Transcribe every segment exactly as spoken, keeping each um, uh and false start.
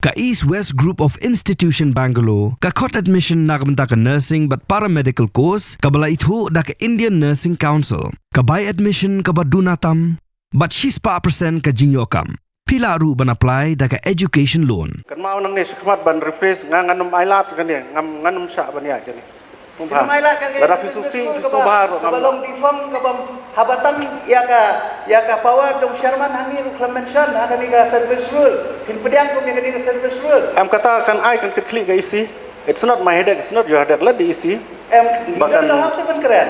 Ka East West Group of Institution Bangalore ka khot admission na ka bynta ka nursing bad paramedical course kaba la ithuh da ka Indian Nursing Council. Ka bai admission kaba duna tam bad shispah percent ka jingïoh kam. Phi lah ruh ban apply da ka education loan. Kan mau nangne shakhmat ban rephrase, nga ngan ym ailad kane, ngam, ngan ym shah ban ïaid kane. Phi ym ailad kane. Lada phi sngewsih, phi sngewbha ruh, kaba long deform, kaba haba tang ïa ka, ïa ka power jong chairman hangne ruh khlem mention ha kane ka service rule. Phin pdiang kum ïa kane ka service rule. Em, kata kan ai kan kit khlieh ka E C. It's not my headache, it's not your headache. Let the E C. Em, ba kan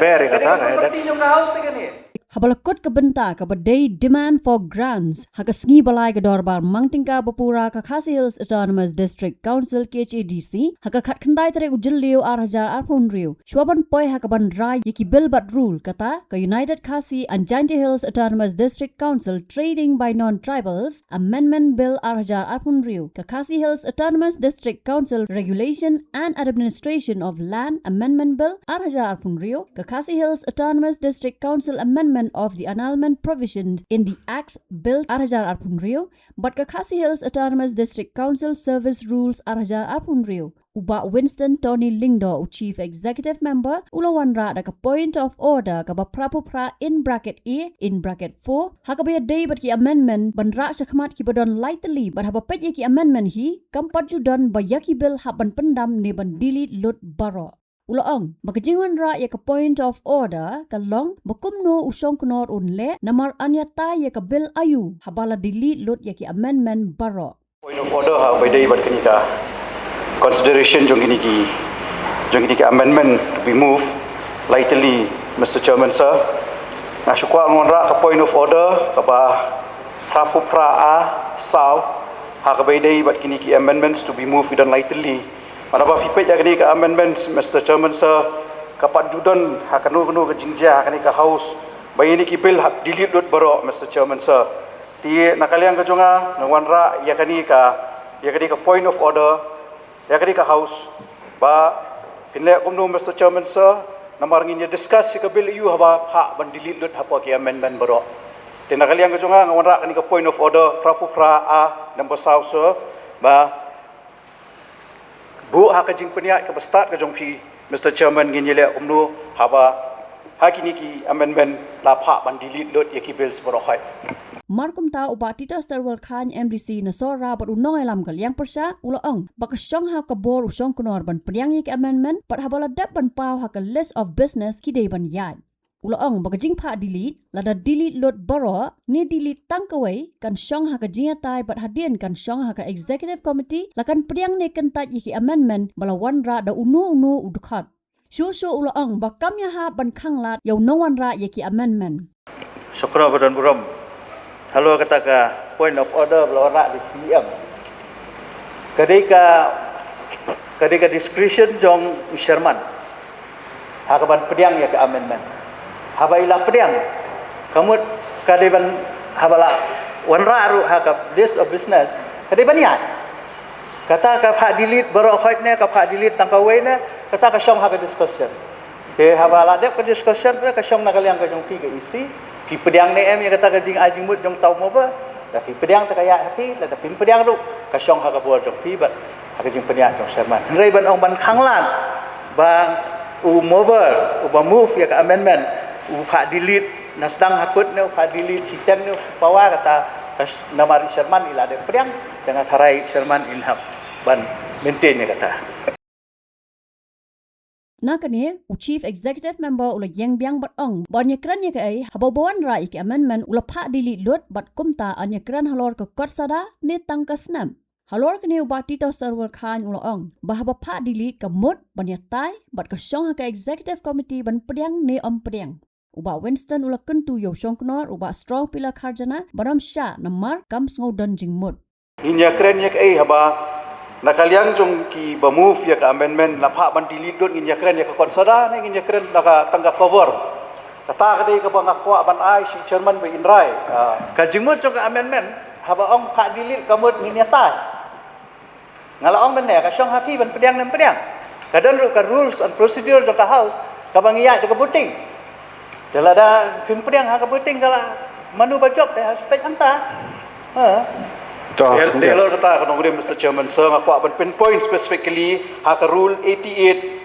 bear ïa kata ka headache. Haba la kut ka bynta kaba dei demand for grants ha ka sngi ba lai ka dorbar mang tyngka ba pura ka Khasi Hills Autonomous District Council, K H A D C, ha ka khatkhyndai tarik u Jylliew ar hajar arphew hynriew, shuwa ban poi ha kaban rai ïa ki bill bad rule, kata ka United Khasi and Jaintia Hills Autonomous District Council Trading by Non-Tribals Amendment Bill ar hajar arphew hynriew, ka Khasi Hills Autonomous District Council Regulation and Administration of Land Amendment Bill ar hajar arphew hynriew, ka Khasi Hills Autonomous District Council Amendment of the Annulment Provision in the Acts Bill ar hajar arphew hynriew, bad ka Khasi Hills Autonomous District Council Service Rules ar hajar arphew hynriew. U Bah Winston Tony Lyngdoh, u Chief Executive Member, u la wanrah da ka point of order kaba phra phew phra in bracket A in bracket four, ha kaba ïadei bad ki amendment ban rah shakhmat kiba don lai tylli, bad haba peit ïa ki amendment hi, kam pat ju don ba ïa ki bill hap ban pyndam ne ban delete lut baroh. U la ong ba ka jingwanrah ïa ka point of order ka long ba kumno u Shongknor un leh, namar yn ïatai ïa ka bill aïu haba la delete lut ïa ki amendment baroh. Point of order ha kaba ïadei bad kane ka consideration jong kine ki, jong kine ki amendment to be moved, lai tylli, Mister Chairman Sir. Nga shu kwah ngan wanrah ka point of order kaba phra phew phra A saw ha kaba ïadei bad kine ki amendments to be moved ki don lai tylli. Namar ba phi peit ïa kane ka amendments, Mister Chairman Sir, ka pat ju don ha kano kano ka jingjia ha kane ka House ba ïa kine ki bill hap delete lut baroh, Mister Chairman Sir. Te na ka liang ka jong nga, nga wanrah ïa kane ka, ïa kane ka point of order ïa kane ka House ba phin leh kumno, Mister Chairman Sir, namar ngin ïa discuss ïa ka bill aïu haba phah ban delete lut hapoh ki amendment baroh. Te na ka liang ka jong nga, nga wanrah kane ka point of order phra phew phra A number saw, Sir, ba buh ha ka jingpynïaid kaba stad ka jong phi, Mister Chairman, ngin ïa leh kumno haba ha kine ki amendment la phah ban delete lut ïa ki bills baroh khoit. Mar kumta, u Bah Titosstarwell Chyne, M D C na Sohra bad u nongïalam ka liang pyrshah, u la ong ba ka shong ha ka bor u Shongknor ban pdiang ïa ki amendment, bad haba la dep ban paw ha ka list of business ki dei ban ïaid. U la ong ba ka jingphah delete, lada delete lut baroh ne delete tang kawei, kan shong ha ka jingïatai bad hadien kan shong ha ka Executive Committee, la kan pdiang ne kyntait ïa ki amendment ba la wanrah da uno uno u dkhot. Shuh shuh u la ong ba kam ïahap ban khanglad ïa u nongwanrah ïa ki amendment. Shukran ba don burom. Halor kata ka point of order ba la wanrah da C E M, ka dei ka, ka dei ka discretion jong u chairman ha kaban pdiang ïa ka amendment. Haba i la pdiang, ka mut ka dei ban, haba la wanrah ruh ha ka list of business, ka dei ban ïaid. Kata ka phah delete baroh khoit ne ka phah delete tang kawei ne, kata ka shong ha ka discussion. Te haba la dep ka discussion, ka shong na ka liang ka jong phi ka E C. Phi pdiang ne em ïa kata ka jingai jingmut jong uta u mover? Lada phi pdiang te ka ïaid ha phi, lada phim pdiang ruh ka shong ha ka bor jong phi bad ha ka jingpynïaid jong chairman. Hynrei ban ong ban khanglad ba u mover uba move ïa ka amendment u phah delete na sdang ha kut ne u phah delete shiteng ne u pawa, kata ka sh-, namar i chairman i la dep pdiang, te nga tharai chairman in hap ban maintain ïa kata. Na kane, u Chief Executive Member u la ïeng biang bad ong ba yn ïakren ïa kaei, haba uba wanrah ïa ki amendment u la phah delete lut, bad kumta yn ïakren halor ka kot sada ne tang ka snap. Halor kane, u Bah Titosstarwell Chyne u la ong ba haba phah delete ka mut ban ïatai bad ka shong ha ka Executive Committee ban pdiang ne ym pdiang. U Bah Winston u la kyntu ïa u Shongknor, u Bah Strong Pila Kharjana, ban ym shah namar kam sngew don jingmut. Ngin ïakren ïa kaei haba na ka liang jong kiba move ïa ka amendment la phah ban delete lut, ngin ïakren ïa ka kot sada ne ngin ïakren na ka tang ka cover? Kata ka dei kaba nga kwah ban ai sha i chairman ba in rai. Ah, ka jingmut jong ka amendment haba ong phah delete ka mut ngin ïatai. Nga la ong mynne, ka shong ha phi ban pdiang ne ym pdiang. Ka don ruh ka rules and procedure jong ka House kaba ngi ïaid da ka voting. Te lada phim pdiang ha ka voting, ka la mano ba jop te ha, peit hangta. Ha. Dei halor kata ka nongrim, Mister Chairman Sir, nga kwah ban pinpoint specifically ha ka rule eighty-eight,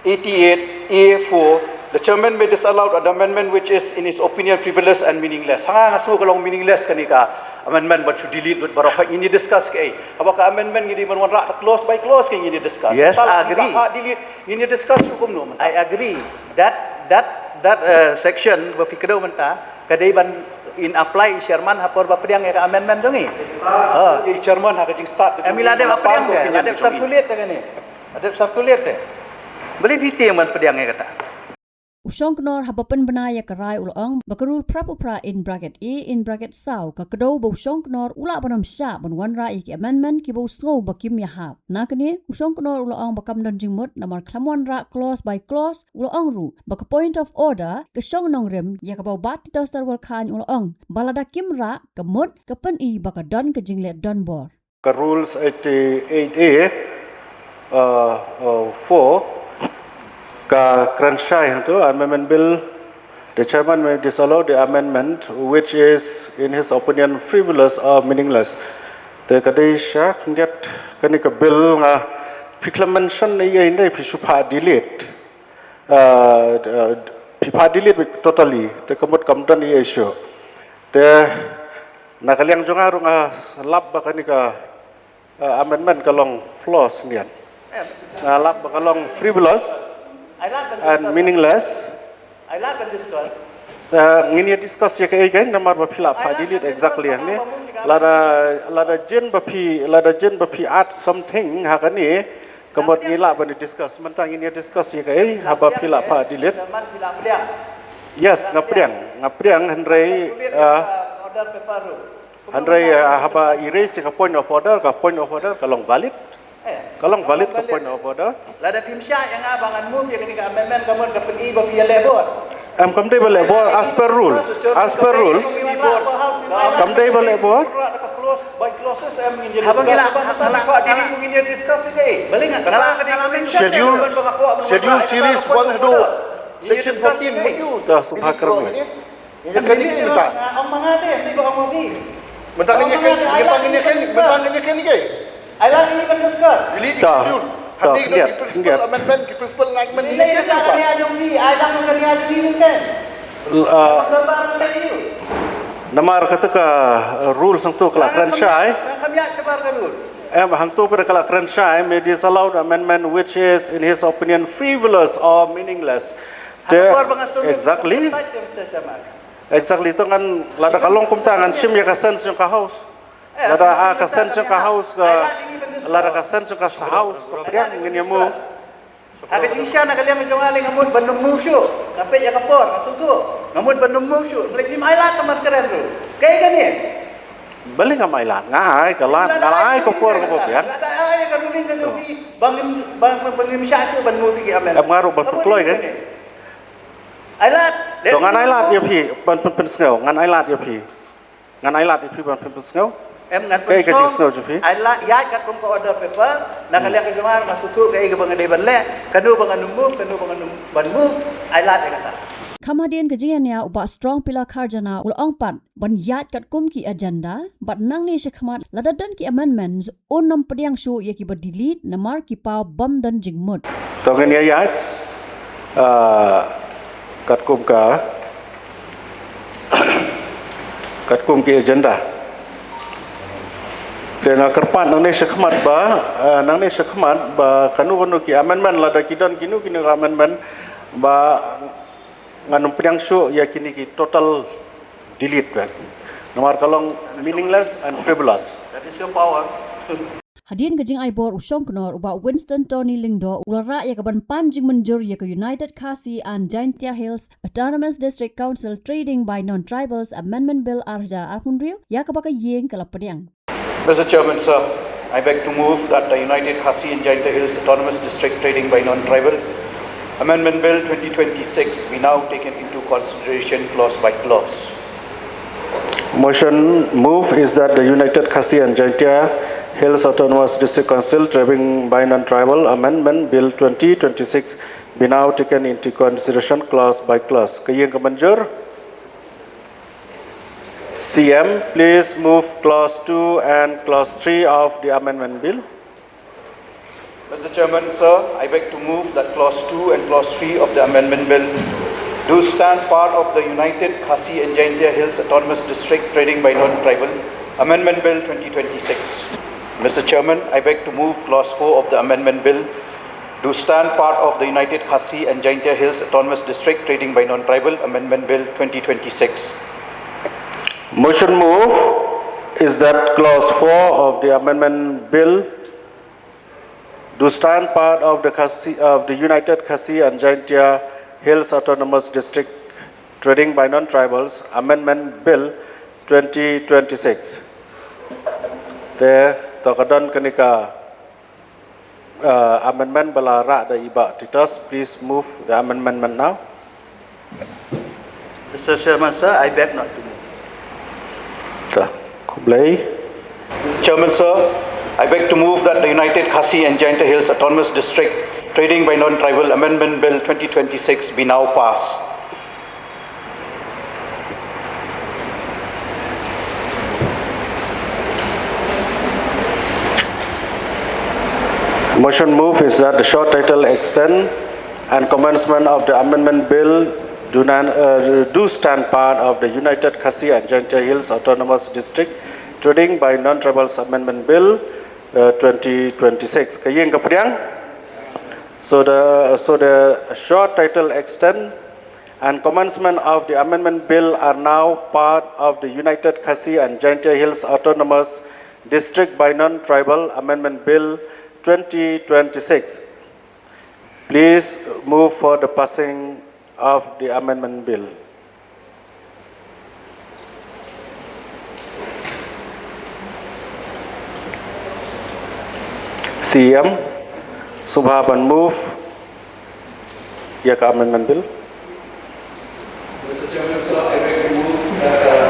eighty-eight A four, the chairman may disallow an amendment which is in his opinion frivolous and meaningless. Haba nga sngew ka long meaningless kane ka amendment ban shu delete lut baroh, ngin ïa discuss kaei? Haba ka amendment ngi dei ban wanrah ta clause by clause, ngin ïa discuss. Yes, I agree. Delete, ngin ïa discuss kumno mynta? I agree that that that uh, section ba phi kdew mynta ka dei ban in apply i chairman ha por ba pdiang ïa ka amendment jong i. Ah, i chairman ha ka jingstad ka jong i la dep pdiang, la dep circulate kane. La dep circulate. Balei phi tieng ban pdiang ïa kata? U Shongknor haba pynbna ïa ka rai u la ong ba ka rule phra phew phra in bracket A in bracket saw ka kdew ba u Shongknor u lah ban ym shah ban wanrah ïa ki amendment kiba u sngew ba kim ïahap. Na kane u Shongknor u la ong ba kam don jingmut namar khlem wanrah clause by clause. U la ong ruh ba ka point of order ka shong nongrim ïa kaba u Bah Titosstarwell Chyne u la ong ba lada kim rah ka mut ka pyni ba ka don ka jingleh donbor. Ka rules eighty-eight A uh, uh, four ka kren shai hangto, amendment bill, the chairman may disallow the amendment which is in his opinion frivolous or meaningless. Te ka dei sha khyndiat kane ka bill nga, phi khlem mention ei ei ne phi shu phah delete. Uh, uh, phi phah delete totally, te ka mut kam don ei ei shuh. Te na ka liang jong nga ruh nga lap ba kane ka uh, amendment ka long flaws nian. Nga lap ba ka long frivolous and meaningless. Uh, ngin ïa discuss ïa kaei kein namar ba phi lah phah delete exactly hangne. Lada lada jin ba phi, lada jin ba phi add something ha kane ka mut ngi lah ban discuss, mynta ngin ïa discuss ïa kaei haba phi lah phah delete. Yes, nga pdiang, nga pdiang hynrei uh, hynrei uh, haba i raise ka point of order, ka point of order ka long valid. Ka long valid ka point of order. Lada phim shah ïa nga ba ngan move ïa kane ka amendment ka mut ka pyni ba phi ïaleh bor. Em, kam dei ba leh bor as per rule. As per rule. Kam dei ba leh bor. Haba ngi lah, haba ngi lah. Schedule, schedule series one haduh section fourteen mut ïa u. Dah, subha kyrmen. Ïa kane mynta. Mynta ngin ïa kane, mynta ngin ïa kane, mynta ngin ïa kane. Ai lang ngin ïa kane. Really, ta, ta, khyndiat, khyndiat. Amendment, principal amendment ngin ïa kane. Namar kata ka rule hangto ka la kren shai. Em, hangto pat ka la kren shai, may disallow the amendment which is in his opinion frivolous or meaningless. Te, exactly. Exactly, to ngan, lada ka long kumta ngan shim ïa ka sense jong ka house. Lada, ah, ka sense jong ka house ka, lada ka sense jong ka house ka pdiang, ngin ïa move. Ha ka jingshisha na ka liang jong nga lei nga mut ban ym move shuh. Nga peit ïa ka por, nga sngewthuh. Nga mut ban ym move shuh. Balei phim ai lad ka mar kren ruh? Kaei kane? Balei ngam ai lad? Nga ai ka lad, nga ai ka por kaba biang. Lada ai ka ruling ka jong phi ba ngim, ba, ba, ba ngim shah shuh ban move ki amendment. Em, nga ruh ban pynkloi kane. Ai lad. To ngan ai lad ïa phi ban pyn, pynsngew, ngan ai lad ïa phi. Ngan ai lad ïa phi ban pyn, pynsngew. Em, ngan pyn, ka jingsngew jong phi. Ai lad ïaid katkum ka order paper, na ka liang ka jong nga nga sngewthuh kaei kaba nga dei ban leh, kano ba ngan ym move, kano ba ngan ym ban move, ai lad ïa kata. Kham hadien ka jingïania u Bah Strong Pillar Kharjana u la ong pat ban ïaid katkum ki agenda, bad nangne shakhmat lada don ki amendments un ym pdiang shuh ïa kiba delete namar ki paw bym don jingmut. To ngin ïa ïaid, ah, katkum ka, katkum ki agenda. Te nga kyrpad nangne shakhmat ba, ah, nangne shakhmat ba kano kano ki amendment, lada ki don kino kino amendment ba ngan ym pdiang shuh ïa kine ki total delete beit. Namar ka long meaningless and frivolous. That is your power. Hadien ka jingai bor u Shongknor, u Bah Winston Tony Lyngdoh u la rah ïa ka ban pan jingmynjur ïa ka United Khasi and Jaintia Hills Autonomous District Council Trading by Non-Tribals Amendment Bill ar hajar arphew hynriew, ïa kaba ka ïing ka la pdiang. Mister Chairman, sir, I beg to move that the United Khasi and Jaintia Hills Autonomous District Trading by Non-Tribal Amendment Bill twenty twenty-six be now taken into consideration clause by clause. Motion move is that the United Khasi and Jaintia Hills Autonomous District Council Trading by Non-Tribal Amendment Bill twenty twenty-six be now taken into consideration clause by clause. Ka ïing ka mynjur. C M, please move clause two and clause three of the amendment bill. Mister Chairman, sir, I beg to move that clause two and clause three of the amendment bill do stand part of the United Khasi and Jaintia Hills Autonomous District Trading by Non-Tribal Amendment Bill twenty twenty-six. Mister Chairman, I beg to move clause four of the amendment bill do stand part of the United Khasi and Jaintia Hills Autonomous District Trading by Non-Tribal Amendment Bill twenty twenty-six. Motion move is that clause four of the amendment bill do stand part of the Khasi, of the United Khasi and Jaintia Hills Autonomous District Trading by Non-Tribals Amendment Bill twenty twenty-six. Te to ka don kane ka uh, amendment ba la rah da i Bah Titos. Please move the amendment now. Mister Chairman, sir, I beg not to move. Sir, khublei. Chairman, sir, I beg to move that the United Khasi and Jaintia Hills Autonomous District Trading by Non-Tribal Amendment Bill twenty twenty-six be now passed. Motion move is that the short title extend and commencement of the amendment bill do, nan, uh, do stand part of the United Khasi and Jaintia Hills Autonomous District Trading by Non-Tribals Amendment Bill uh, twenty twenty-six. Ka ïing ka pdiang. So the, so the short title extend and commencement of the amendment bill are now part of the United Khasi and Jaintia Hills Autonomous District by Non-Tribal Amendment Bill twenty twenty-six. Please move for the passing of the amendment bill. C M, sngewbha ban move ïa ka amendment bill. Mister Chairman, sir, I beg to move that the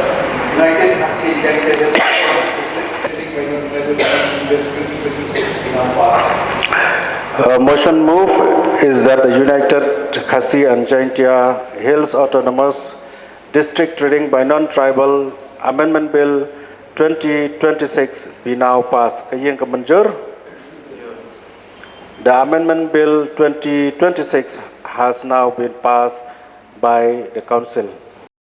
United Khasi and Jaintia Hills Autonomous District Trading by Non-Tribal Amendment Bill twenty twenty-six be now passed. Uh, motion move is that the United Khasi and Jaintia Hills Autonomous District Trading by Non-Tribal Amendment Bill twenty twenty-six be now passed. Ka ïing ka mynjur. The Amendment Bill twenty twenty-six has now been passed by the Council.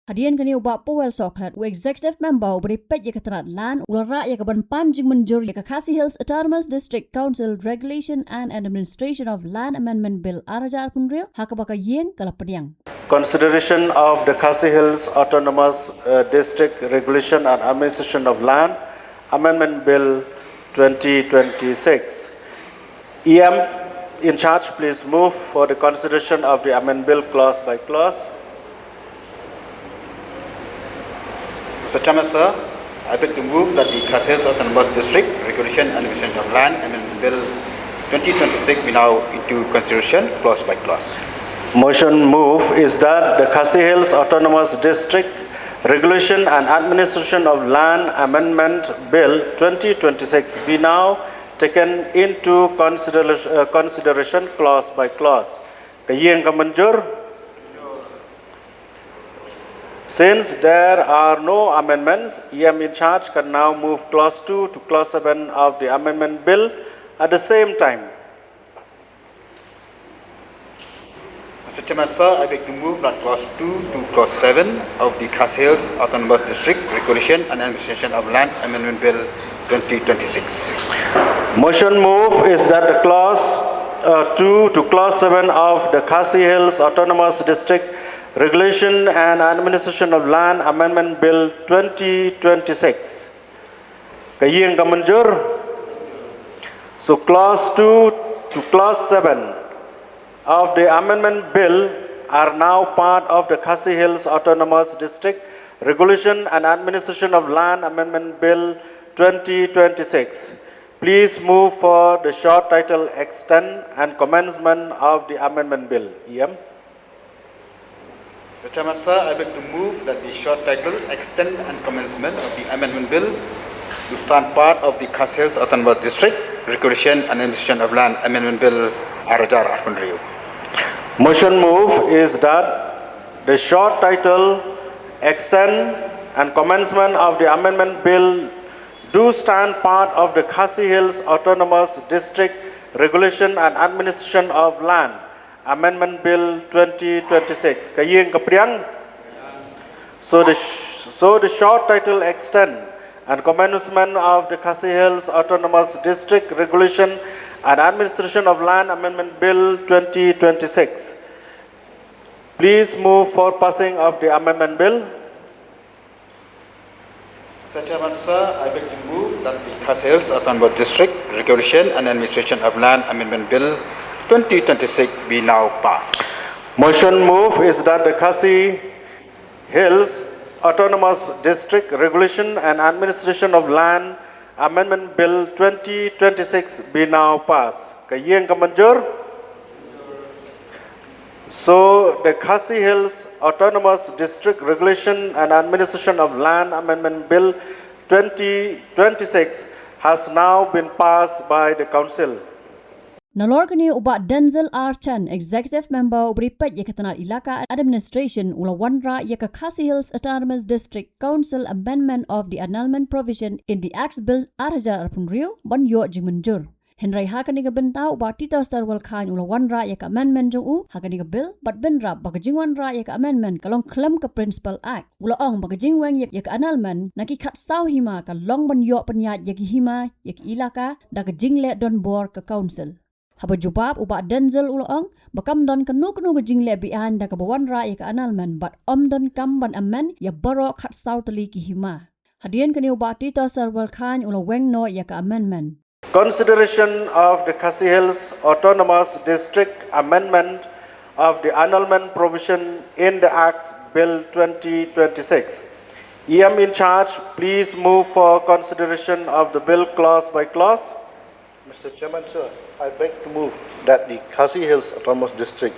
Hadien kane u Bah Powell Sohkhlet, u Executive Member uba dei peit ïa ka tnad Land, u la rah ïa ka ban pan jingmynjur ïa ka Khasi Hills Autonomous District Council Regulation and Administration of Land Amendment Bill ar hajar arphew hynriew, ha kaba ka ïing ka la pdiang. Consideration of the Khasi Hills Autonomous uh, District Regulation and Administration of Land Amendment Bill twenty twenty-six. E M in charge, please move for the consideration of the amendment bill clause by clause. Mister Chairman, sir, I beg to move that the Khasi Hills Autonomous District Regulation and Administration of Land Amendment Bill twenty twenty-six be now into consideration clause by clause. Motion move is that the Khasi Hills Autonomous District Regulation and Administration of Land Amendment Bill twenty twenty-six be now taken into consideration, uh, consideration clause by clause. Ka ïing ka mynjur. Since there are no amendments, E M in charge can now move clause two to clause seven of the amendment bill at the same time. Mister Chairman, sir, I beg to move that clause two to clause seven of the Khasi Hills Autonomous District Regulation and Administration of Land Amendment Bill twenty twenty-six. Motion move is that the clause uh, two to clause seven of the Khasi Hills Autonomous District Regulation and Administration of Land Amendment Bill twenty twenty-six. Ka ïing ka mynjur. So clause two to clause seven of the amendment bill are now part of the Khasi Hills Autonomous District Regulation and Administration of Land Amendment Bill twenty twenty-six. Please move for the short title extend and commencement of the amendment bill. E M. Mister Chairman, sir, I beg to move that the short title extend and commencement of the amendment bill to stand part of the Khasi Hills Autonomous District Regulation and Administration of Land Amendment Bill ar hajar arphew hynriew. Motion move is that the short title extend and commencement of the Amendment Bill do stand part of the Khasi Hills Autonomous District Regulation and Administration of Land Amendment Bill twenty twenty-six. Ka ïing ka priang. So the, sh- so the short title extend and commencement of the Khasi Hills Autonomous District Regulation and Administration of Land Amendment Bill twenty twenty-six. Please move for passing of the Amendment Bill. Mister Chairman, sir, I beg to move that the Khasi Hills Autonomous District Regulation and Administration of Land Amendment Bill twenty twenty-six be now passed. Motion move is that the Khasi Hills Autonomous District Regulation and Administration of Land Amendment Bill twenty twenty-six be now passed. Ka ïing ka mynjur. So the Khasi Hills Autonomous District Regulation and Administration of Land Amendment Bill twenty twenty-six has now been passed by the Council. Nalor kane u Bah Denzel R Chan, Executive Member u ba peit ïa ka tnad Elaka Administration, u la wanrah ïa ka Khasi Hills Autonomous District Council Amendment of the Annulment Provision in the Acts Bill ar hajar arphew hynriew ban ïoh jingmynjur. Hynrei ha kane ka bynta u Bah Titosstarwell Chyne u la wanrah ïa ka amendment jong u ha kane ka bill bad bynrap ba ka jingwanrah ïa ka amendment ka long khlem ka Principal Act. U la ong ba ka jingweng ïa, ïa ka annulment na ki khatsaw hima ka long ban ïoh pynïaid ïa ki hima ïa ki Elaka da ka jingleh donbor ka Council. Haba jubab u Bah Denzel u la ong ba kam don kano kano ka jingleh beaiñ da kaba wanrah ïa ka annulment bad ym donkam ban amend ïa baroh khatsaw tylli ki hima. Hadien kane u Bah Titosstarwell Chyne u la weng noh ïa ka amendment. Consideration of the Khasi Hills Autonomous District Amendment of the Annulment Provision in the Acts Bill twenty twenty-six. E M in charge, please move for consideration of the bill clause by clause. Mister Chairman, sir, I beg to move that the Khasi Hills Autonomous District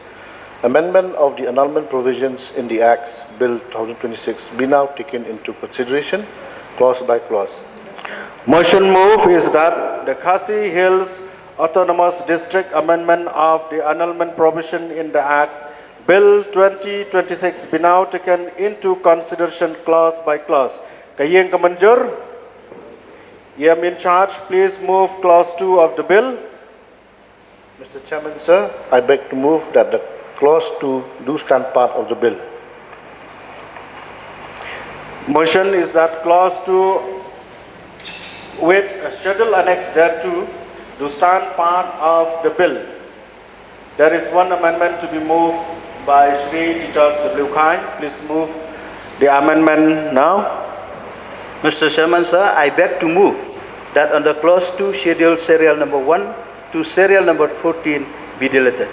Amendment of the Annulment Provisions in the Acts Bill two thousand twenty-six be now taken into consideration, clause by clause. Motion move is that the Khasi Hills Autonomous District Amendment of the Annulment Provision in the Acts Bill twenty twenty-six be now taken into consideration clause by clause. Ka ïing ka mynjur. E M in charge, please move clause two of the bill. Mister Chairman, sir, I beg to move that the clause two do stand part of the bill. Motion is that clause two with a schedule annexed thereto do stand part of the bill. There is one amendment to be moved by Shri Titos W Chyne. Please move the amendment now. Mister Chairman, sir, I beg to move that under clause two, schedule serial number one to serial number fourteen be deleted.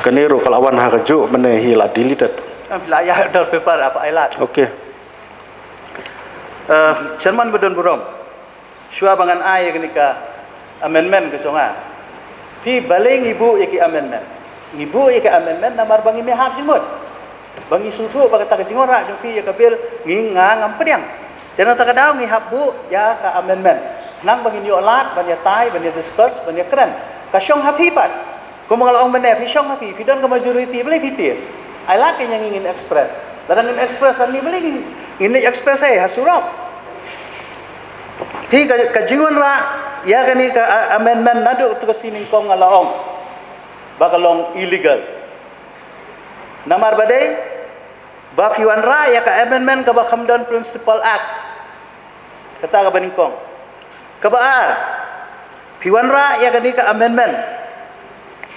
Kane ruh ka la wan ha kajuh mynne hi la deleted. Em, la ïa dor paper apa ai lad. Okay. Eh, Chairman ba don burom. Shuwa ba ngan ai ïa kane ka amendment ka jong nga. Phi balei ngi buh ïa ki amendment? Ngi buh ïa ki amendment namar ba ngi mih hap jingmut. Ba ngi sngewthuh ba kata ka jingwanrah jong phi ïa ka bill ngi nga ngam pdiang. Te na kata ka daw ngi hap buh ïa ka amendment. Nang ba ngin ïoh lad ban ïatai, ban ïa discuss, ban ïakren. Ka shong ha phi pat. Kumba nga la ong mynne, phi shong ha phi, phi don ka majority, balei phi tieng? Ai lad ka ïa ngi ngin express. Lada ngin express hangne balei ngin, ngin leit express ei ha surok. Phi ka, ka jingwanrah ïa kane ka, a-, amendment naduh tu ka sngi nyngkong nga la ong ba ka long illegal. Namar ba dei ba phi wanrah ïa ka amendment kaba kham don Principal Act. Kata kaba nyngkong. Kaba ar, phi wanrah ïa kane ka amendment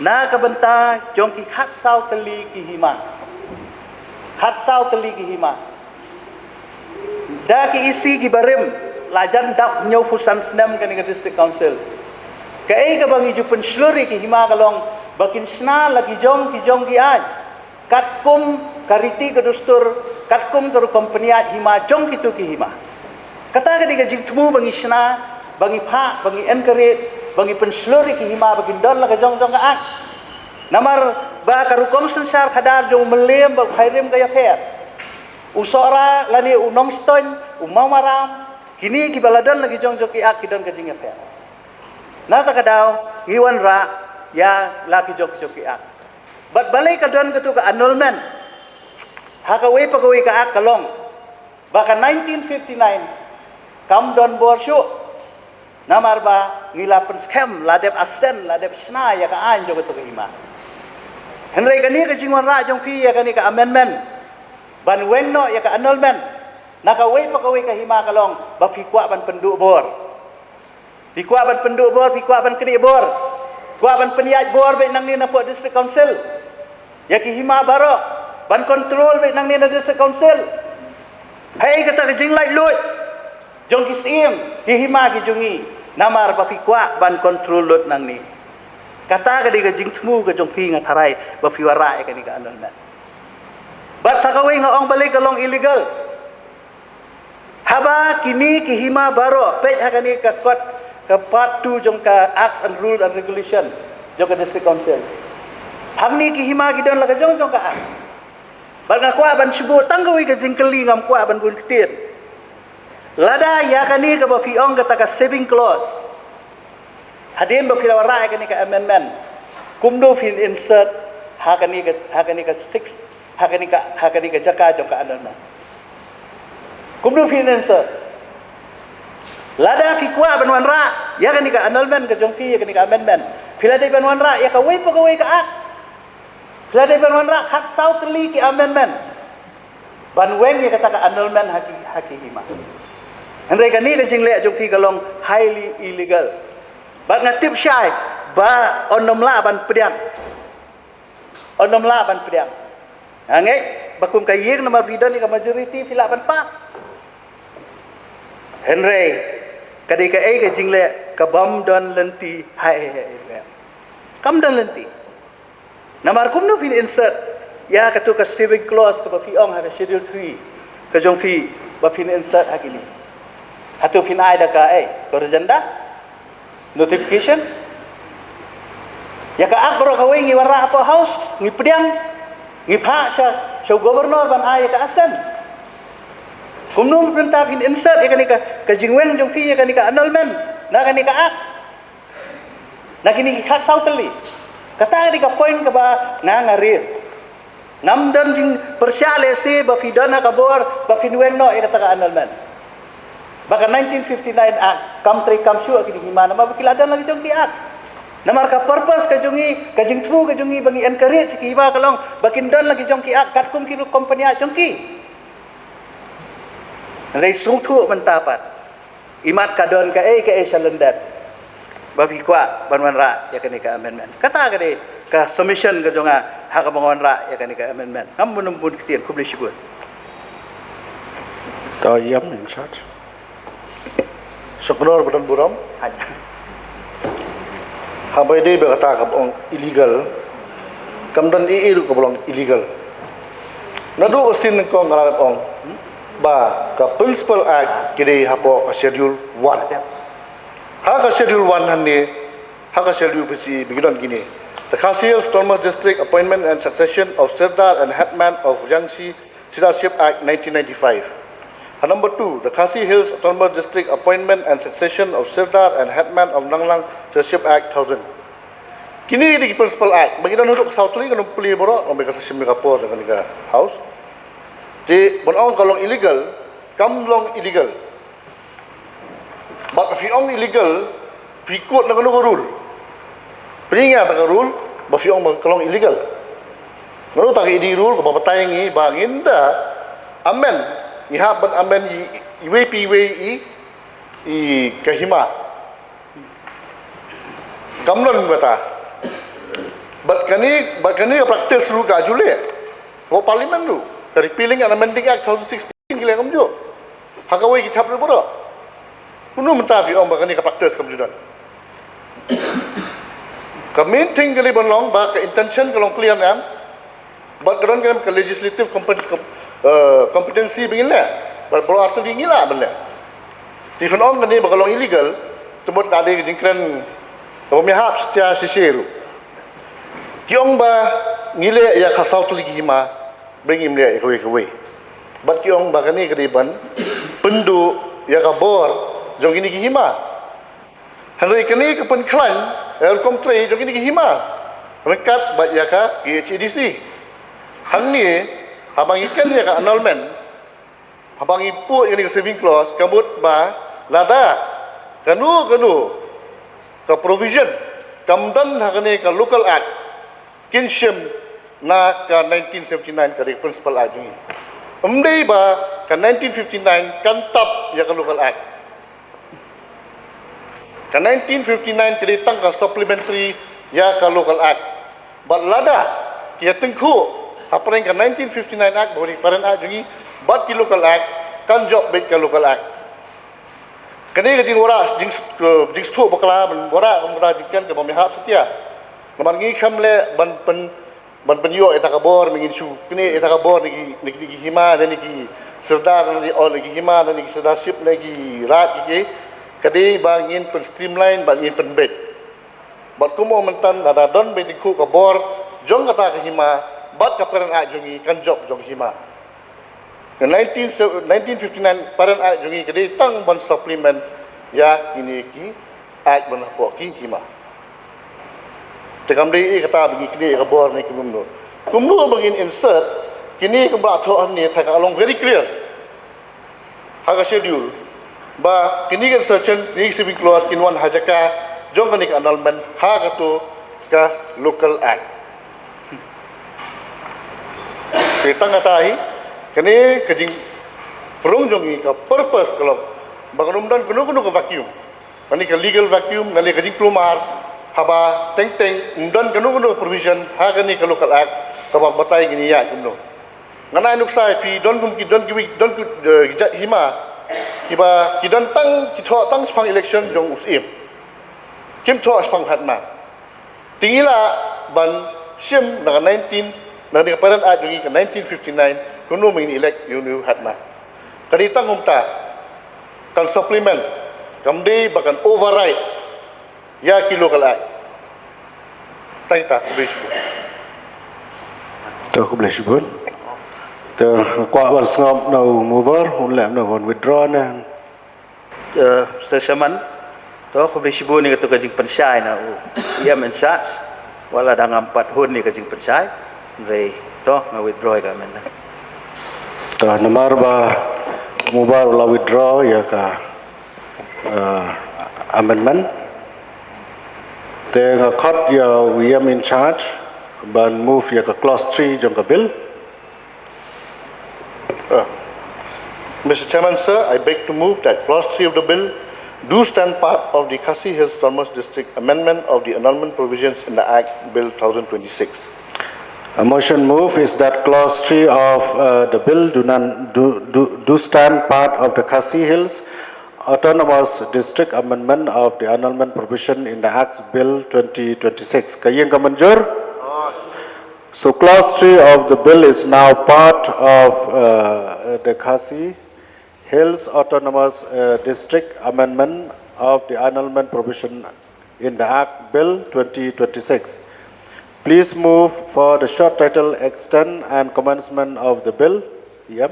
na ka bynta jong ki khatsaw tylli ki hima. Khatsaw tylli ki hima. Da ki E C ki barim la jan dap hynñiewphew san snem kane ka District Council. Kaei kaba ngi ju pynshlur ïa ki hima ka long ba kin shna la ki jong ki jong ki aiñ. Katkum ka riti ka dustur, katkum ka rukom pynïaid hima jong kito ki hima. Kata ka dei ka jingthmu ba ngi shna, ba ngi phah, ba ngi encourage, ba ngi pynshlur ïa ki hima ba kin don la ka jong jong ka aiñ. Namar ba ka rukom synshar khadar jong u Mylliem bad u Khyrim ka ïapher. U Sohra lane u Nongstoiñ, u Mawmaram, kine kiba la don la ki jong jong ki aiñ ki don ka jingïapher. Na kata ka daw ngi wanrah ïa la ki jong ki jong ki aiñ. Bad balei ka don kato ka annulment? Ha kawei pa kawei ka Act ka long ba ka nineteen fifty-nine kam don bor shuh. Namar ba ngi la pynskhem, la dep ascend, la dep shna ïa ka aiñ jong katu ka hima. Hynrei kane ka jingwanrah jong phi ïa kane ka amendment ban weng noh ïa ka annulment na kawei pa kawei ka hima ka long ba phi kwah ban pynduh bor. Phi kwah ban pynduh bor, phi kwah ban knieh bor. Kwah ban pynïaid bor beit nangne na pdeng District Council ïa ki hima baroh, ban control beit nangne na District Council. Hei kata ka jinglaitluid jong ki syiem, ki hima ki jong ngi, namar ba phi kwah ban control lut nangne. Kata ka dei ka jingthmu ka jong phi, nga tharai ba phi wanrah ïa kane ka annulment. Bad sa kawei nga ong balei ka long illegal. Haba kine ki hima baroh, peit ha kane ka kot, ka part two jong ka Acts and Rules and Regulation jong ka District Council. Hangne ki hima ki don la ka jong jong ka Act. Bad nga kwah ban shu buh tang kawei ka jingkylli, ngam kwah ban bun ktien. Lada ïa kane kaba phi ong kata ka saving clause, hadien ba phi la wanrah ïa kane ka amendment, kumno phin insert ha kane ka, ha kane ka six, ha kane ka, ha kane ka jaka jong ka annulment? Kumno phin insert? Lada phi kwah ban wanrah ïa kane ka annulment ka jong phi, ïa kane ka amendment, phi la dei ban wanrah ïa kawei pa kawei ka Act. Phi la dei ban wanrah khatsaw tylli ki amendment ban weng ïa kata ka annulment ha ki, ha ki hima. Hynrei kane ka jingleh jong phi ka long highly illegal. Bad nga tip shai ba yn ym lah ban pdiang. Yn ym lah ban pdiang. Nga ngeit ba kum ka ïing, namar phi don ïa ka majority, phi lah ban pass. Hynrei ka dei kaei ka jingleh kabym don lynti. Hai, hai, hai, hai. Kam don lynti. Namar kumno phin insert ïa katu ka saving clause kaba phi ong ha ka Schedule three ka jong phi, ba phin insert ha kine? Hato phin ai da kaei, ka agenda, notification? Ïa ka Act baroh kawei ngi wanrah hapoh House, ngi pdiang, ngi phah sha, sha u Governor ban ai ïa ka assent. Kumno mynta phin insert ïa kane ka, ka jingweng jong phi ïa kane ka annulment na kane ka Act, na kine ki khatsaw tylli? Kata ka dei ka point kaba nga, nga raise. Ngam don jingpyrshah lehse ba phi don ha ka bor ba phin weng noh ïa kata ka annulment. Ba ka nineteen fifty-nine Act kam trei kam shuh ha kine ki hima, namar ba ki la don la ki jong ki Act. Namar ka purpose ka jong ngi, ka jingthmu ka jong ngi ba ngi encourage ki hima ka long ba kin don la ki jong ki Act katkum ki rukom pynïaid jong ki. Hynrei sngewthuh mynta pat, imat ka don kaei kaei sha lyndet ba phi kwah ban wanrah ïa kane ka amendment. Kata ka dei ka submission ka jong nga ha kaba nga wanrah ïa kane ka amendment. Ngam bun bun ktien, khublei shibun. To ïam in charge. Suknor ba don burom. Haba ïadei bad kata kaba ong illegal, kam don ei ei ruh kaba long illegal. Naduh ka sien nyngkong nga la dep ong ba ka Principal Act ki dei hapoh ka Schedule one. Ha ka Schedule one hangne, ha ka Schedule B C E ba ki don kine: The Khasi Hills Autonomous District Appointment and Succession of Sirdar and Headman of Jangsi Sirdarship Act nineteen ninety-five. Ha number two, the Khasi Hills Autonomous District Appointment and Succession of Sirdar and Headman of Nanglang Sirdarship Act thousand. Kine ki dei ki Principal Act, ba ngi don haduh ka saw tylli, ngan ym pule baroh, ong ba ka session ka por da kane ka House. Te ban ong ka long illegal, kam long illegal. Ba phi ong illegal, phi quote na kano ka rule? Pynïaid na ka rule ba phi ong ba ka long illegal. Nano ta ka ïa ka rule kaba batai ngi ba ngin da amend, ngi hap ban amend i, iwei pa iwei i, i ka hima. Kam long kata. Bad kane, bad kane ka practice ruh ka ju leh. Ka Parliament ruh, ka Repealing and Amending Act two thousand sixteen ki leh kumjuh. Ha kawei ki thep ruh baroh. Kumno mynta phi ong ba kane ka practice kam ju don? Ka main thing ka dei ban long ba ka intention ka long clear ne em. Bad ka don ka, ka legislative compet-, com-, eh, competency ba ngin leh. Bad baroh artylli ngi lah ban leh. Te phin ong kane ba ka long illegal, te mut ka dei ka jingkren kaba ym ïahap shisha shisha ruh. Ki ong ba ngi leh ïa ka saw tylli ki hima, ba ngim leh ïa kawei kawei. Bad ki ong ba kane ka dei ban pynduh ïa ka bor jong kine ki hima. Hynrei kane ka pynkhlaiñ ïa ka rukom trei jong kine ki hima ryngkat bad ïa ka K H A D C. Hangne Haba ngi kren ïa ka annulment, haba ngi put ïa kane ka saving clause, ka mut ba lada kano kano ka provision kam don ha kane ka Local Act, kin shim na ka nineteen seventy-nine, ka dei ka Principal Act jong ngi. Ym dei ba ka nineteen fifty-nine kan tap ïa ka Local Act. Ka nineteen fifty-nine ka dei tang ka supplementary ïa ka Local Act. Bad lada ki ïa tyngkhuh hapdeng ka nineteen fifty-nine Act, ba dei Parent Act jong ngi, bad ki Local Act, kan jop beit ka Local Act. Kane ka jingwanrah, jing, eh, jingsngewthuh bakla, ban wanrah, ban wanrah jingkren kaba ym hap satia. Namar ngi khlem leh ban pyn, ban pynïoh ïa kata ka bor, ba ngin shu knieh ïa kata ka bor na ki, na ki, na ki hima, na ki sordar, na ki, oh, na ki hima, na ki sordarship, na ki raid, ki, ki. Ka dei ba ngin pyn streamline, ba ngin pynbeit. Bad kumno mynta lada don ba tyngkhuh ka bor jong kata ka hima bad ka Parent Act jong ngi, kan jop jong hima. Ka nineteen, nineteen fifty-nine Parent Act jong ngi ka dei tang ban supplement ïa kine ki Act ban hapoh ki hima. Te kam dei ïa kata ba ngi knieh ïa ka bor ne kumno. Kumno ba ngin insert kine, kumba la thoh hangne, te ka long very clear ha ka schedule ba kine ki insertion, kine ki saving clause kin wan ha jaka jong kane ka annulment ha kato ka Local Act. Te tang kata hi, kane ka jingpynrung jong ngi, ka purpose ka long ba kan ym don kano kano ka vacuum. Kane ka legal vacuum, kane ka jingkulmar, haba teng teng ym don kano kano ka provision ha kane ka Local Act kaba batai kine ïa kumno. Ngan ai nuksa ïa phi, don kum ki, don ki, don ki, eh, ki jait hima kiba ki don tang, ki thoh tang shaphang election jong u Syiem. Kim thoh shaphang u Headman. Te ngi lah ban shim na ka nineteen, na ka Parent Act jong ngi ka nineteen fifty-nine, kumno ba ngin elect ïa u Headman. Ka dei tang kumta, kan supplement, kam dei ba kan override ïa ki Local Act. Tang kata, khublei shibun. To, khublei shibun. To, kwah ban sngap na u mover, un leh na, un withdraw ne. Eh, Mister Chairman, to, khublei shibun ïa kato ka jingpynshai na u E M in charge. Wat la dang ngam pat hun ïa ka jingpynshai, hynrei to, nga withdraw ïa ka amendment. To, namar ba u mover u la withdraw ïa ka, eh, amendment, te nga khot ïa u E M in charge ban move ïa ka clause three jong ka bill. Uh, Mister Chairman, sir, I beg to move that clause three of the bill do stand part of the Khasi Hills Autonomous District Amendment of the Annulment Provisions in the Act, Bill thousand twenty-six. A motion move is that clause three of, uh, the bill do, non, do, do, do stand part of the Khasi Hills Autonomous District Amendment of the Annulment Provision in the Acts Bill twenty twenty-six. Ka ïeng ka mynjur? So clause three of the bill is now part of, uh, the Khasi Hills Autonomous, uh, District Amendment of the Annulment Provision in the Act Bill twenty twenty-six. Please move for the short title extent and commencement of the bill. E M.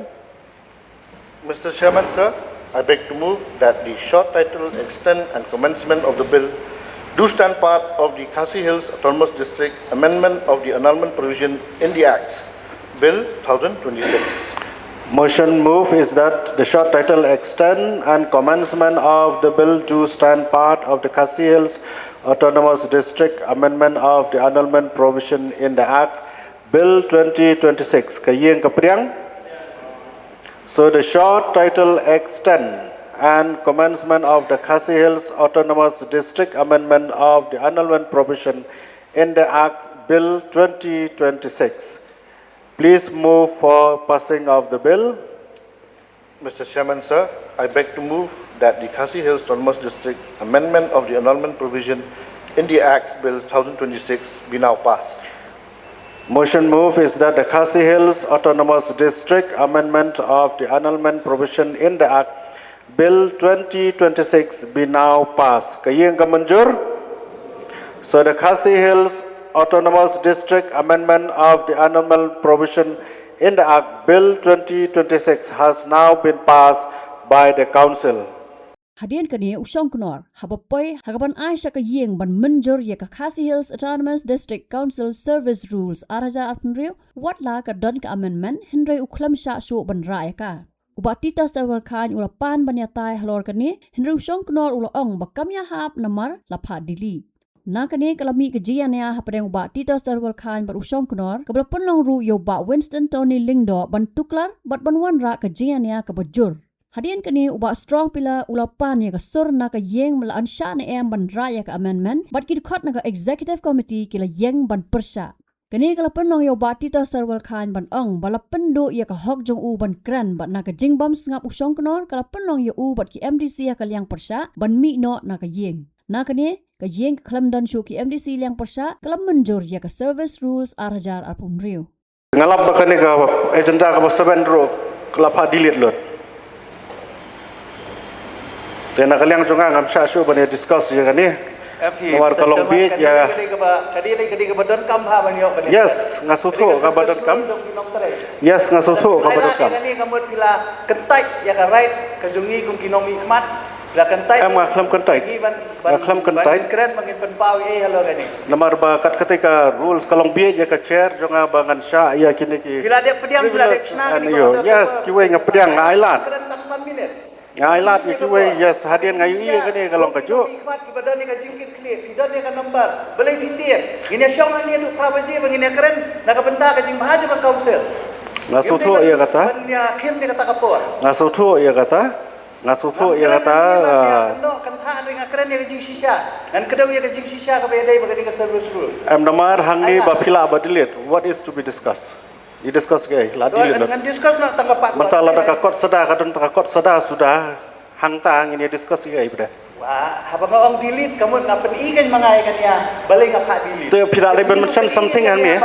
Mister Chairman, sir, I beg to move that the short title, extent and commencement of the bill do stand part of the Khasi Hills Autonomous District Amendment of the Annulment Provision in the Acts, Bill thousand twenty-six. Motion move is that the short title, extent and commencement of the bill do stand part of the Khasi Hills Autonomous District Amendment of the Annulment Provision in the Act, Bill twenty twenty-six. Ka ïeng ka pdiang. So the short title, extent and commencement of the Khasi Hills Autonomous District Amendment of the Annulment Provision in the Act, Bill twenty twenty-six. Please move for passing of the bill. Mister Chairman, sir, I beg to move that the Khasi Hills Autonomous District Amendment of the Annulment Provision in the Acts Bill thousand twenty-six be now passed. Motion move is that the Khasi Hills Autonomous District Amendment of the Annulment Provision in the Act Bill twenty twenty-six be now passed. Ka ïeng ka mynjur. So the Khasi Hills Autonomous District Amendment of the Annulment Provision in the Act Bill twenty twenty-six has now been passed by the Council. Hadien kane u shongknor, haba poi ha kaban ai sha ka ïing ban mynjur ïa ka Khasi Hills Autonomous District Council Service Rules ar hajar arphew hynriew, wat la ka don ka amendment, hynrei u khlem shah shuh ban rah ïa ka. U Bah Titos Terwel Chyne u la pan ban ïatai halor kane, hynrei u shongknor u la ong ba kam ïahap namar la phah delete. Na kane ka la mih ka jingïania hapdeng u Bah Titos Terwel Chyne bad u shongknor, kaba la pynlong ruh ïa u Bah Winston Tony Lyngdoh ban tuklar bad ban wanrah ka jingïania kaba jur. Hadien kane u Bah Strong Pillar u la pan ïa ka sur na ka ïing, la yn shah ne em ban rah ïa ka amendment, bad ki dkhot na ka Executive Committee ki la ïeng ban pyrshah. Kane ka la pynlong ïa u Bah Titos Terwel Chyne ban ong ba la pynduh ïa ka hok jong u ban kren, bad na ka jingbym sngap u shongknor ka la pynlong ïa u bad ki M D C ha ka liang pyrshah ban mih noh na ka ïing. Na kane ka ïing ka khlem don shuh ki M D C liang pyrshah, ka la mynjur ïa ka Service Rules ar hajar arphew hynriew. Nga lap ba kane ka agenda kaba seven ruh ka la phah delete lut. Te na ka liang jong nga ngam shah shuh ban ïa discuss ïa kane. Namar ka long bieit ïa. Ka dei, ka dei kaba donkam ha ban ïoh kane. Yes, nga sngewthuh kaba donkam. Yes, nga sngewthuh kaba donkam. Kane ka mut phi la kyntait ïa ka right ka jong ngi kum ki nongmihkhmat. Phi la kyntait. Em, nga khlem kyntait. Nga khlem kyntait. Ban kren ba ngin pynpaw ïa halor kane. Namar ba kat kata ka rules ka long bieit ïa ka chair jong nga ba ngan shah ïa kine ki. Phi la dep pdiang, phi la dep shna kine ki order. Yes, kiwei nga pdiang, nga ailad. Kren tang san minit. Nga ailad ïa kiwei, yes, hadien nga ïohi ïa kane ka long kajuh. Ki khmat kiba don ïa ka jingkit khlieh, ki don ïa ka number. Balei phi tieng? Ngin ïa shong hangne haduh phra baje ba ngin ïa kren na ka bynta ka jingbha jong ka council. Nga sngewthuh ïa kata. Ban ïa khim ïa kata ka por. Nga sngewthuh ïa kata. Nga sngewthuh ïa kata. Ngam kren ïa kata, ah, ngam kren ïa ka jingshisha. Ngan kdew ïa ka jingshisha kaba ïadei bad ka dei ka service rule. Em, namar hangne ba phi lah ba delete. What is to be discussed? Ïa discuss kaei, la delete. Ngan discuss noh tang ka part. Mynta lada ka kot sada, ka don tang ka kot sada suda. Hangta ngin ïa discuss kaei pat. Wah, haba nga ong delete, ka mut nga pyni kein ma nga ïa kane, balei nga phah delete. Te phi la dei ban mention something hangne.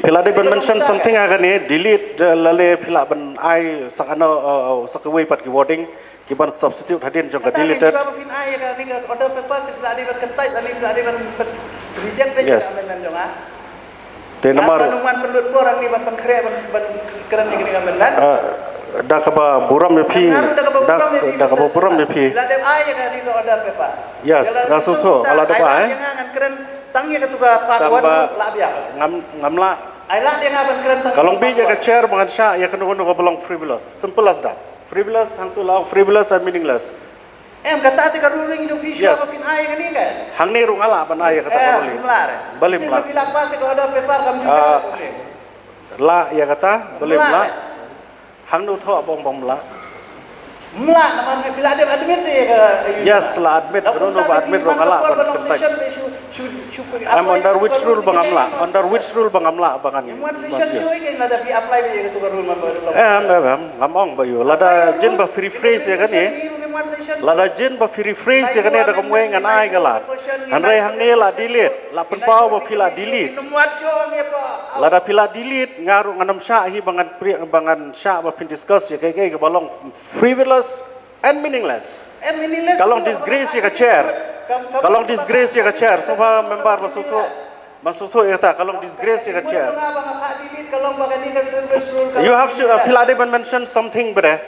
Phi la dei ban mention something hangne, delete, eh, lane phi lah ban ai sa kano, eh, sa kawei pat ki wording. Ki ban substitute hadien jong ka deleted. Kata ka jubab phin ai ïa ka, ïa ka order paper, phi la dei ban kyntait, lane phi la dei ban reject ka amendment jong nga. Te namar. Ban wan pynlut por hangne ban pynkhreh ban, ban kren ïa kane ka amendment. Ah, da kaba burom ïa phi. Da kaba burom ïa phi. La dep ai ïa kane ka order paper. Yes, nga sngewthuh, la dep ai. Ngan kren tang ïa katu ka part one, la biang. Ngam, ngam lah. Ai lah ïa nga ban kren tang. Ka long bieit ïa ka chair ba ngan shah ïa kano kano kaba long frivolous. Simple as that. Frivolous, hangtu la ong frivolous and meaningless. Em, kata te ka ruling jong phi shuwa ba phin ai kane ka. Hangne ruh nga lah ban ai ïa kata ka ruling. Balei ym lah? Phi lah pass ïa ka order paper kam jubab. Lah ïa kata, balei ym lah? Hangno thoh ba ong ba ym lah? Ym lah namar phi la dep admit ïa ka. Yes, la admit, kano kano ba admit ruh nga lah ban kyntait. I'm under which rule ba ngam lah? Under which rule ba ngam lah ba ngan? Em, em, em, ngam ong ba ïoh. Lada jin ba phi rephrase ïa kane. Lada jin ba phi rephrase ïa kane da kumwei ngan ai ka lad. Hynrei hangne la delete, la pynpaw ba phi la delete. Lada phi la delete nga ruh ngan ym shah hi ba ngan shah ba phin discuss ïa kaei kaei kaba long frivolous and meaningless. Ka long disgrace ïa ka chair. Ka long disgrace ïa ka chair. Sngewbha member ba sngewthuh. Ba sngewthuh ïa kata, ka long disgrace ïa ka chair. You have to, uh, phi la dei ban mention something, bre.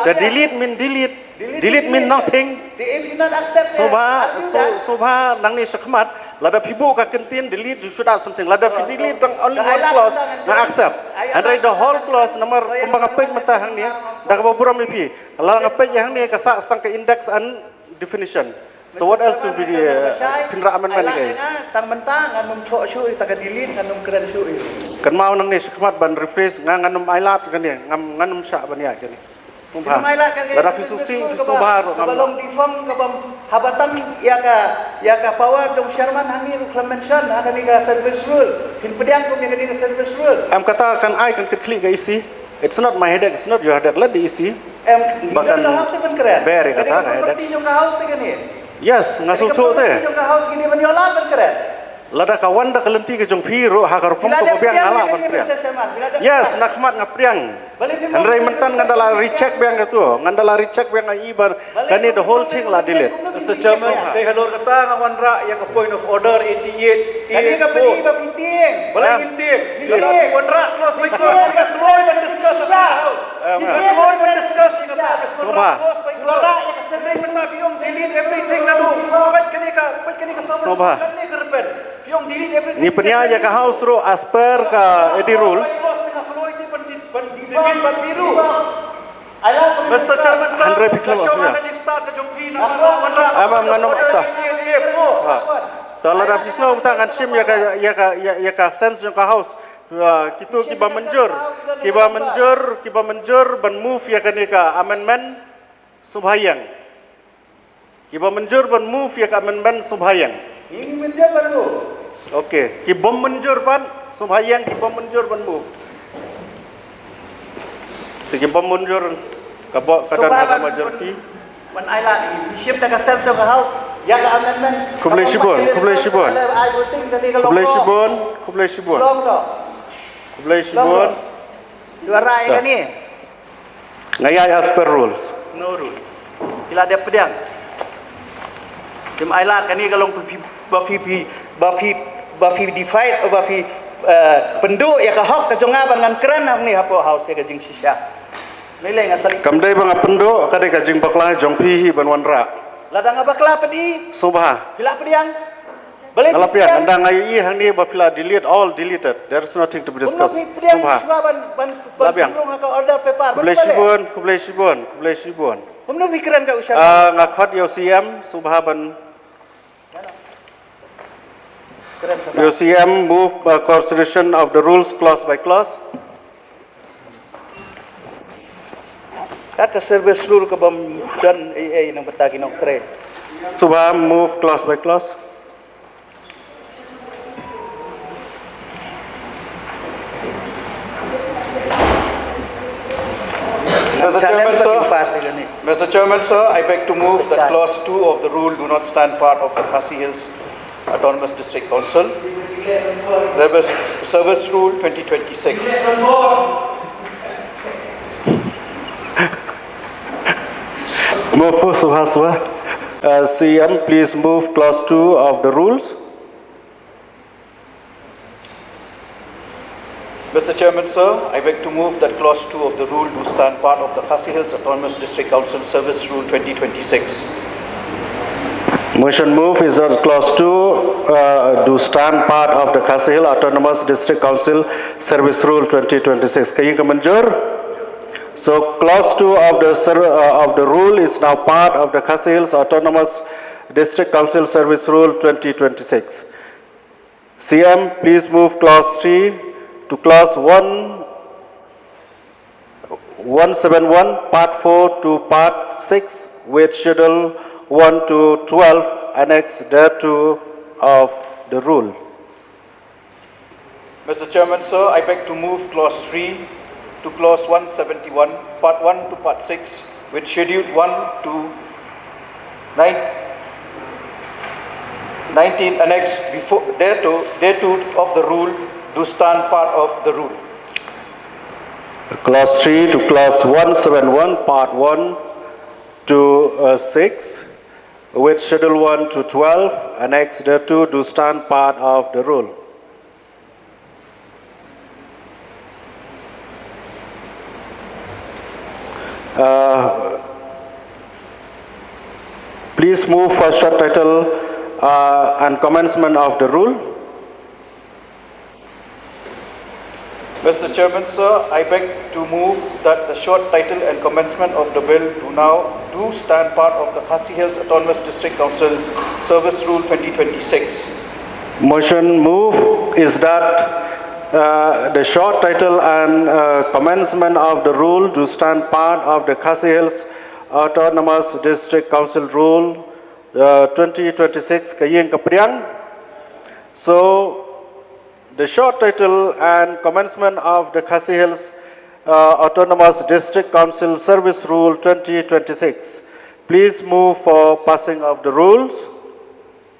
Te delete mean delete. Delete mean nothing. Sngewbha, sngewbha nangne shakhmat. Lada phi buh ka kyntien delete, you should add something. Lada phi delete tang only one clause, nga accept. Hynrei the whole clause, namar kumba nga peit mynta hangne, da kaba burom ïa phi. Lada nga peit ïa hangne ka sah tang ka index and definition. So what else will be, uh, pynrah amendment ïa kaei? Tang mynta ngan ym thoh shuh ïa ka delete, ngan ym kren shuh ïa. Kynmaw nangne shakhmat ban rephrase, nga ngan ym ailad kane, ngan ym shah ban ïa kane. Lada phi sngewsih, phi sngewbha ruh ngam. Kaba long defunct, kaba haba tang ïa ka, ïa ka power jong chairman hangne ruh khlem mention ha kane ka service rule. Phin pdiang kum ïa kane ka service rule. Em, kata kan ai kan kit khlieh ka E C. It's not my headache, it's not your headache. Let the E C. Em, ba kan bear ïa kata ka headache. Yes, nga sngewthuh te. Lada ka wan da ka lynti ka jong phi ruh ha ka rukom kaba biang nga lah ban pdiang. Yes, na khmat nga pdiang. Hynrei mynta ngan da la recheck biang katu. Ngan da la recheck biang ïa i ba kane the whole thing la delete. Mister Chairman, te halor kata nga wanrah ïa ka point of order eighty-eight. Kane ka pynïaid ba phi tieng. Balei ngin tieng? Ngin tieng. Wanrah clause by clause, ka kloi ban discuss. Sngewbha. Sngewbha. Ngi pynïaid ïa ka House ruh as per ka A D rule. Mister Chairman, sir, hynrei phi khlem ong, ïa. Am, am, ngan ong ta. Ha. Ta lada phi sngew ta ngan shim ïa ka, ïa ka, ïa, ïa ka sense jong ka House. Ha, kito kiba mynjur, kiba mynjur, kiba mynjur ban move ïa kane ka amendment, sngewbha ïeng. Kiba mynjur ban move ïa ka amendment, sngewbha ïeng. Ngi mynjur ban move. Okay, kibym mynjur pat, sngewbha ïeng, kibym mynjur ban move. Te kibym mynjur, ka ba, ka don ha ka majority. Ban ai lad, shim da ka sense of the House ïa ka amendment. Khublei shibun, khublei shibun. Khublei shibun, khublei shibun. Long to. Khublei shibun. Long to. Dua rai kane. Nga ïa, as per rules. No rule. Phi la dep pdiang. Te ai lad kane ka long ba phi, ba phi, phi, ba phi, ba phi defied, ba phi, eh, pynduh ïa ka hok ka jong nga ban ngan kren hangne hapoh House ïa ka jingshisha. Lei lei nga sali. Kam dei ba nga pynduh, ka dei ka jingbakla jong phi hi ban wanrah. Lada nga bakla pat i. Sngewbha. Phi la pdiang. Balei phi pdiang? Nga la pdiang, ynda nga ïohi hangne ba phi la delete, all deleted. There is nothing to be discussed. Kumno phi pdiang shuwa ban, ban, ban pynrung ha ka order paper? Khublei shibun, khublei shibun, khublei shibun. Kumno phi kren ka u sha? Ah, nga khot ïa u C M, sngewbha ban. Kren ka. Ïa u C M, move, uh, consideration of the rules clause by clause. Ka, ka service rule ka bym don ei ei nang bynta ki nongtrei. Sngewbha move clause by clause. Mister Chairman, sir. Mister Chairman, sir, I beg to move that clause two of the rule do not stand part of the Khasi Hills Autonomous District Council. Service, Service Rule twenty twenty-six. Move, sngewbha, sngewbha. Uh, C M, please move clause two of the rules. Mister Chairman, sir, I beg to move that clause two of the rule do stand part of the Khasi Hills Autonomous District Council Service Rule twenty twenty-six. Motion move is that clause two, uh, do stand part of the Khasi Hills Autonomous District Council Service Rule twenty twenty-six. Ka ïeng ka mynjur? So clause two of the ser-, uh, of the rule is now part of the Khasi Hills Autonomous District Council Service Rule twenty twenty-six. C M, please move clause three to clause one, one seven one, part four to part six, with schedule one to twelve, annex thereto of the rule. Mister Chairman, sir, I beg to move clause three to clause one seventy-one, part one to part six, with schedule one to nine, nineteen annex before, thereto, thereto of the rule, do stand part of the rule. Clause three to clause one seven one, part one to, uh, six, with schedule one to twelve, annex thereto, do stand part of the rule. Uh, please move for short title, uh, and commencement of the rule. Mister Chairman, sir, I beg to move that the short title and commencement of the bill do now, do stand part of the Khasi Hills Autonomous District Council Service Rule twenty twenty-six. Motion move is that, uh, the short title and, uh, commencement of the rule do stand part of the Khasi Hills Autonomous District Council Rule, uh, twenty twenty-six. Ka ïeng ka pdiang. So, the short title and commencement of the Khasi Hills, uh, Autonomous District Council Service Rule twenty twenty-six. Please move for passing of the rules.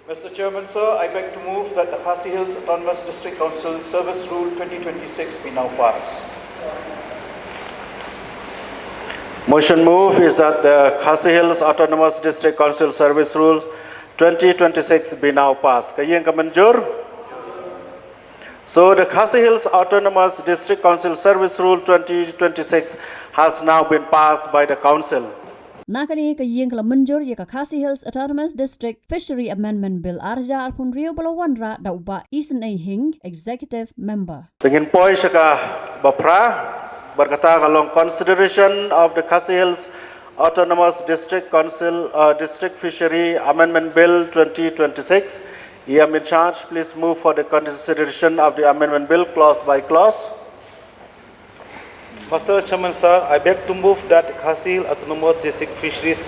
Mister Chairman, sir, I beg to move that the Khasi Hills Autonomous District Council Service Rule twenty twenty-six be now passed. Motion move is that the Khasi Hills Autonomous District Council Service Rules twenty twenty-six be now passed. Ka ïeng ka mynjur. So the Khasi Hills Autonomous District Council Service Rule twenty twenty-six has now been passed by the Council. Na kane ka ïing ka la mynjur ïa ka Khasi Hills Autonomous District Fishery Amendment Bill ar hajar arphew hynriew ba la wanrah da u Bah Isynei Hing, Executive Member. Te ngin poi sha kaba phra, bad kata ka long consideration of the Khasi Hills Autonomous District Council, uh, District Fishery Amendment Bill twenty twenty-six. E M in charge, please move for the consideration of the amendment bill clause by clause. Mister Chairman, sir, I beg to move that the Khasi Hills Autonomous District Fisheries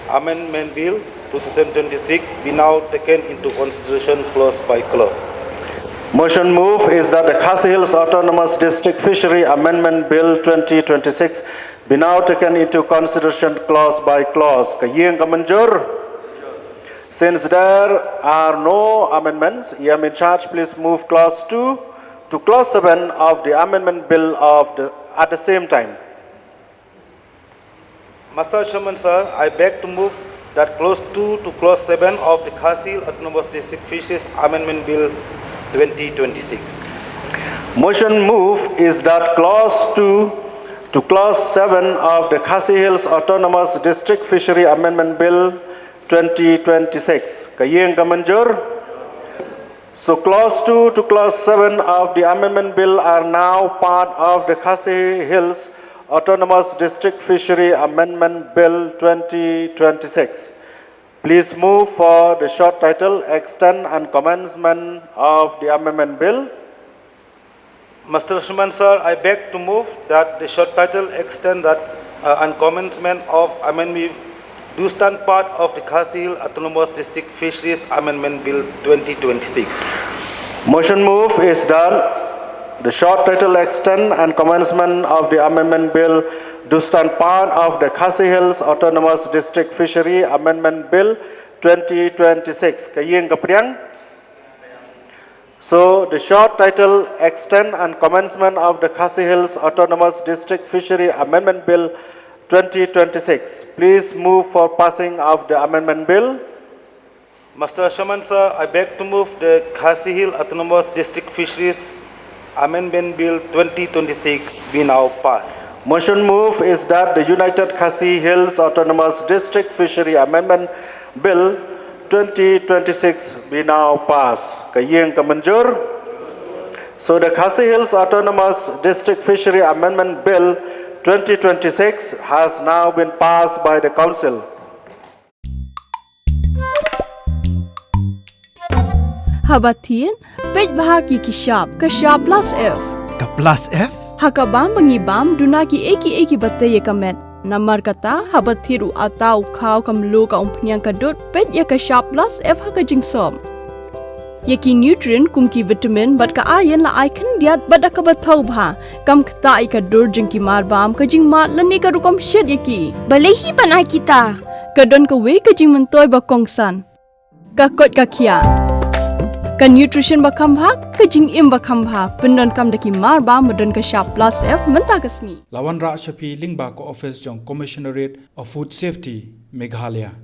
Amendment Bill two thousand twenty-six be now taken into consideration clause by clause. Motion move is that the Khasi Hills Autonomous District Fishery Amendment Bill twenty twenty-six be now taken into consideration clause by clause. Ka ïing ka mynjur. Since there are no amendments, E M in charge, please move clause two to clause seven of the amendment bill of the, at the same time. Mister Chairman, sir, I beg to move that clause two to clause seven of the Khasi Hills Autonomous District Fisheries Amendment Bill twenty twenty-six. Motion move is that clause two to clause seven of the Khasi Hills Autonomous District Fishery Amendment Bill twenty twenty-six. Ka ïing ka mynjur. So clause two to clause seven of the Amendment Bill are now part of the Khasi Hills Autonomous District Fishery Amendment Bill twenty twenty-six. Please move for the short title, extent and commencement of the Amendment Bill. Mister Chairman, sir, I beg to move that the short title, extent that, uh, and commencement of amendment do stand part of the Khasi Hills Autonomous District Fisheries Amendment Bill twenty twenty-six. Motion move is that the short title, extent and commencement of the Amendment Bill do stand part of the Khasi Hills Autonomous District Fishery Amendment Bill twenty twenty-six. Ka ïing ka pdiang. So, the short title, extent and commencement of the Khasi Hills Autonomous District Fishery Amendment Bill twenty twenty-six. Please move for passing of the Amendment Bill. Mister Chairman, sir, I beg to move the Khasi Hills Autonomous District Fisheries Amendment Bill twenty twenty-six be now passed. Motion move is that the United Khasi Hills Autonomous District Fishery Amendment Bill twenty twenty-six be now passed. Ka ïing ka mynjur. So the Khasi Hills Autonomous District Fishery Amendment Bill twenty twenty-six has now been passed by the Council. Haba thied, peit bha ki ki shap, ka shap plus F. Ka plus F? Ha ka bam ba ngi bam, duna ki ei ki ei ki ba tei ïa ka met. Namar kata, haba thied u ata u khaw ka mluh ka umphniang ka dud, peit ïa ka shap plus F ha ka jingsop. Ïa ki nutrient kum ki vitamin bad ka iron la ai khyndiat bad da kaba thaw bha. Kam ktah ïa ka dur jong ki mar bam, ka jingmad lane ka rukom shet ïa ki. Balei hi ban ai kita? Ka don kawei ka jingmyntoi ba kongsan. Ka koit ka khiah. Ka nutrition ba kham bha, ka jingim ba kham bha. Pyndonkam da ki mar bam ba don ka shap plus F mynta ka sngi. La wanrah sha phi lyngba ka office jong Commissionerate of Food Safety, Meghalaya.